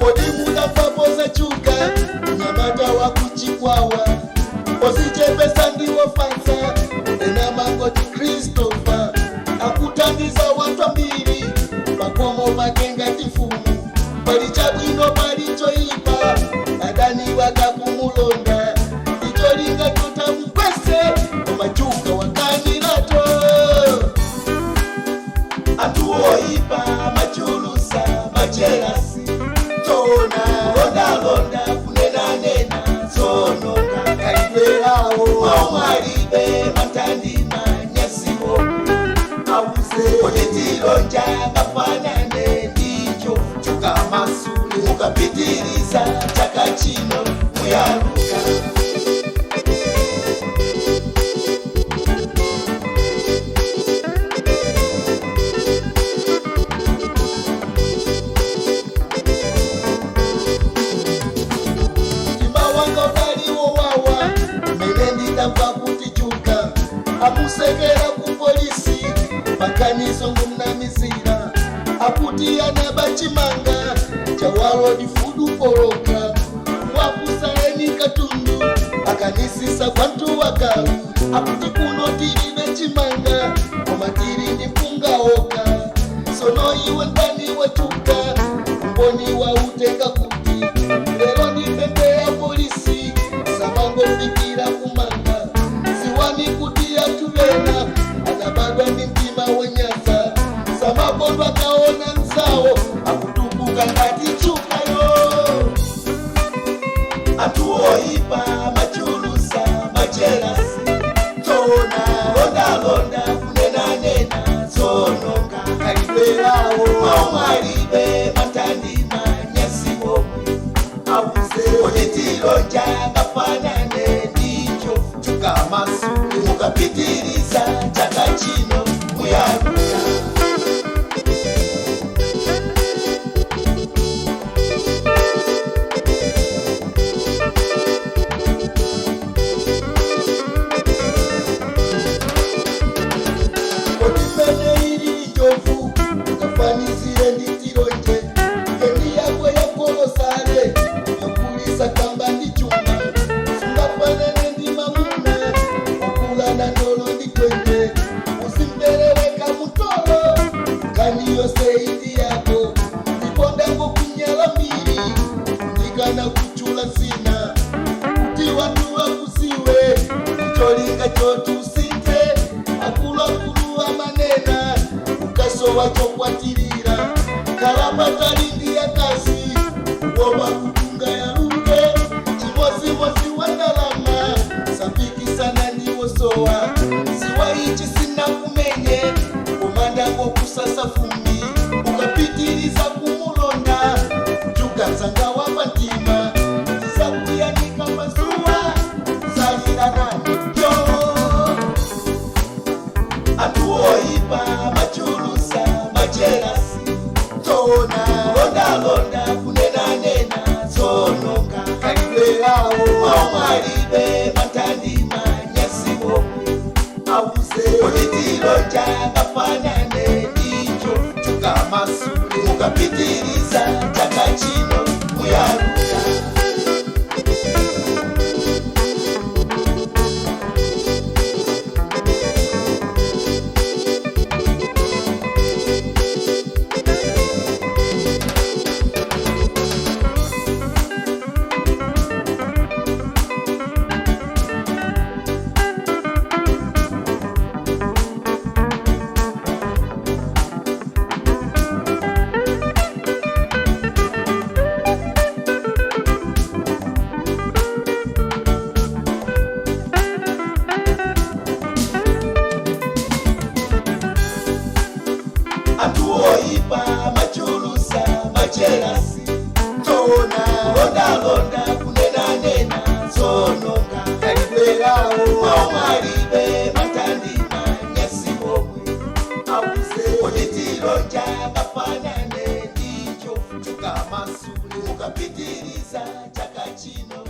Kodi mudamvapo Chuka, mnyamata wa kuchikwawa, ozichepesa ndiwofatsa, ena mangoti Christopher, akuthandiza wanthu ambiri pakomo pake ngati mfumu. Pali chabwino, pali choipa, adani wakakumulonda icholinga chotamukwese, koma Chuka wakanirato. Anthu oipa machulusa majealousy, tona londalonda, kunenanena zononga kalidwerawo, maumalibe matandima nyasiwo auze otitilonja kafanane ndicho Chuka masule, mukapitiriza chaka chino muyaluka. Mtima wanga paliwo wawa mene ndidamva kuti Chuka amusekera ku polisi, makanizo ngumnamizira, akuti anaba chimanga cha World Food Programme. Wakusaleni katundu akanisisa kwantu wakalu, akuti kuno tilibe chimanga koma tili ndi mpungaoka. Sono iwe ndani wa Chuka, umboni wa utenga kuti lero ndipembe ya polisi samangofikira kumanga. Ziwani kuti atuvena anabadwa ndi mtima wonyansa, samabondwa kaona nzawo akutukuka ngati Chukayo. Anthu oipa machulusa majealousy, tona londalonda, kunenanena zononga kalidwerawo, maumalibe matandima nyasiwo auze otitilonja kafanane ndicho Chuka masule, mukapitiriza chaka chino muyaluka. Kodi ili njovu ukafanizire ndi tilonje, kendi yako yakolosale yokulisa kamba ndi chuma, sungafanane ndi mamuna okulana ndolo ndi twenje, usimpereweka mutolo kani yonse indi yako, ndipo ndangokunyala mbiri ndikana kuchula zina kuti wanthu wakuziwe, icholinga chotusinthe. Akuluakulu amanena ukasowa chokwatirira kalapatali ndi yakazi kuopa kutunga yaluke, chimozimozi wa ndalama sapikisana ndiwosowa. Ziwa ichi sina kumenye komandango kusasa fumbi, ukapitiriza kumulonda Chuka msanga wa pantima tizakuyanika mazuwa zalira nani yo. Anthu oipa machulusa majealousy, tona londalonda, kunenanena zononga kalidwerawo, maumalibe matandima nyasiwo auze otitilonja kafanane ndicho Chuka masule, mukapitiriza chaka chino muyaluka. Anthu oipa machulusa majealousy, tona londalonda, kunenanena zononga kalidwerawo, maumalibe matandima nyasiwomwe auze otitilonja kafanane ndicho Chuka masule, mukapitiriza chaka chino.